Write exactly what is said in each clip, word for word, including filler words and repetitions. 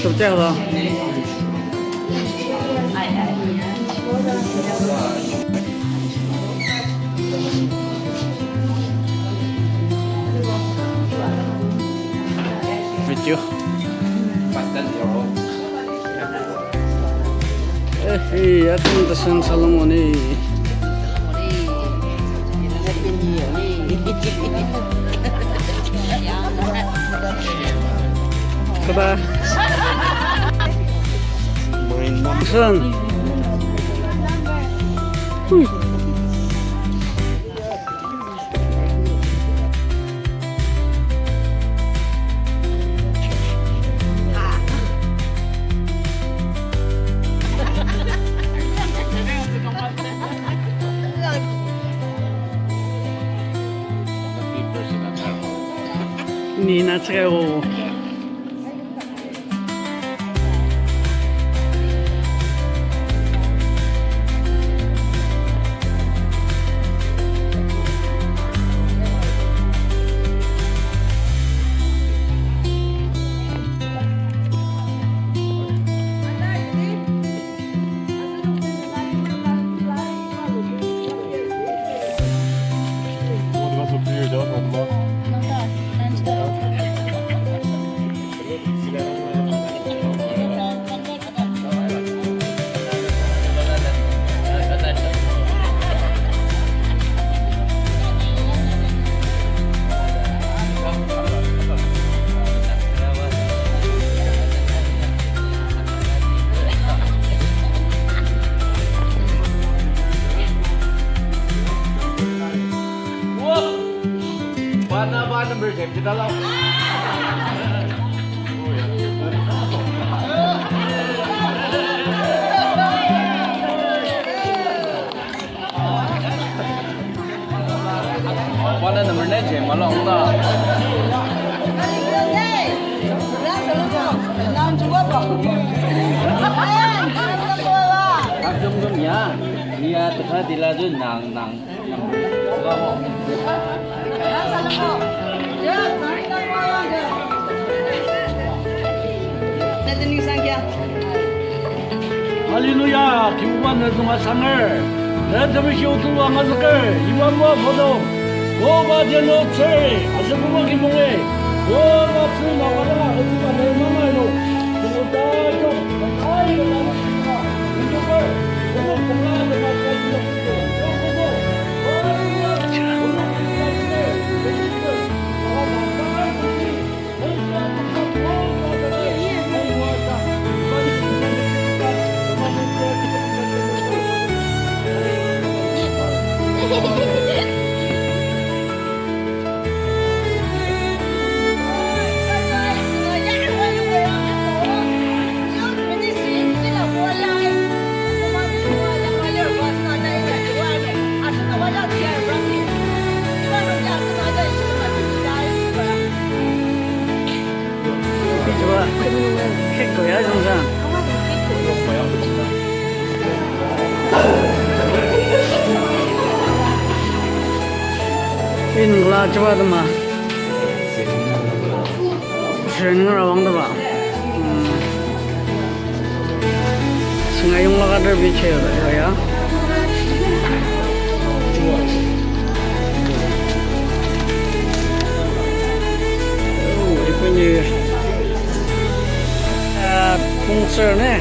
Tepjak la. Video. Eh, eh, ya kan tasan Solomon eh. Kada. Son. Hmm. Ni na tsaka o. Bana ba number jem kita lau. Bana number nine jem malang ta. Aküm küm ya, ya teka tila tu nang nang. Hallelujah, Kibuba ne zünga sanger. Ne temeshi otsüba angazüker, iba moa photo. Koba jeno tsür, aser koba kimonge. Koba tsü mawala, aser koba ne mama ilo. Koba jok, koba jok. Iba cake ko ya züngzang. Ingla chuba tema. Shen ngara wang teba. Hmm. Sünga yongla ka derbi cheo da, ya. Oh, iba ni, ah, pungtsür ne.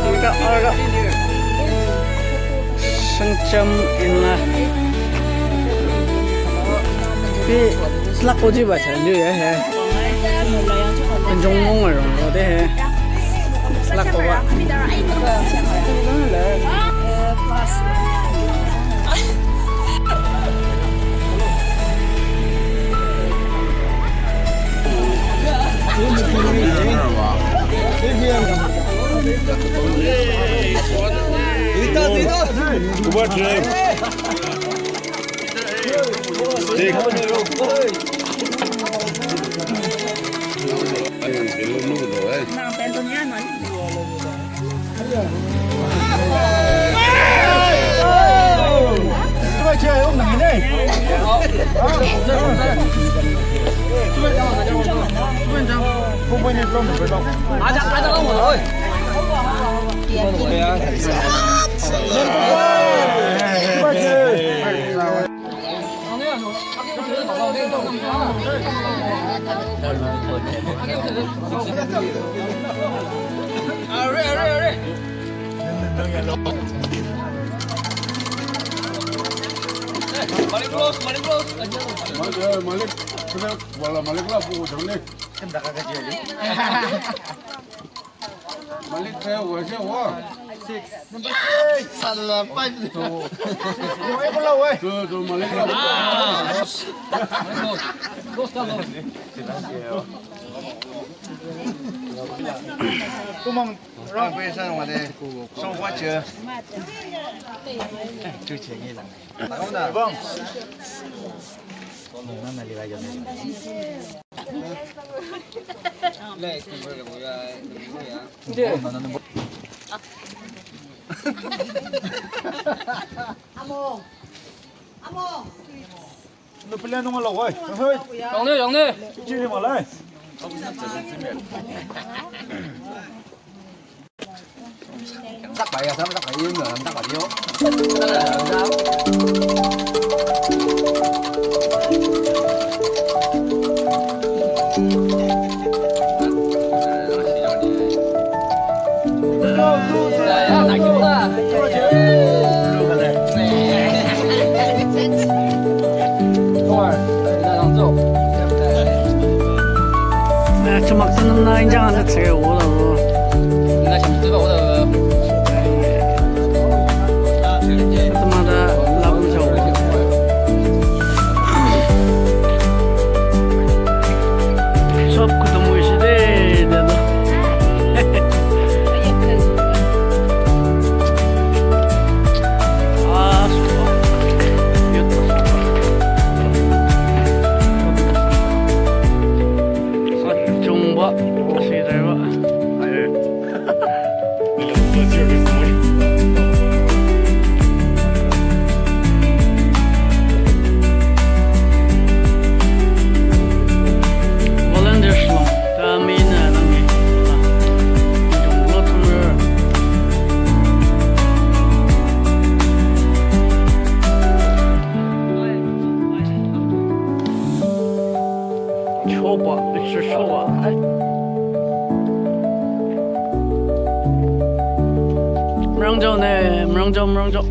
Arka, arka. Sengchem inla. Pi, slak oji ba cha, nyu ya, he. Kenjong mong arong lo de he. Lak koba. What name? Steak. Malik, Malik, Malik, wala Malik la buku jang ni. Malik, eh, wa, eh, wa. Six. Number six. Salah, five. Two. Two, two, Malik. Ah. Kumang rang pe san wa de. Song wa che. Chu che ni lang. Bang. Amo. Amo. Nupila nung ala wai. Hoi. Yangne, yangne. Chiri malai. Eh, chumak tanüm na injang ana tsüka oda o. Atama da labu jao. Sop kutum oishi de, de, de. Volunteers long. Ta mina nangi. Junglo tumer. Choba, picture choba. Merang jao ne, merang jao, merang jao.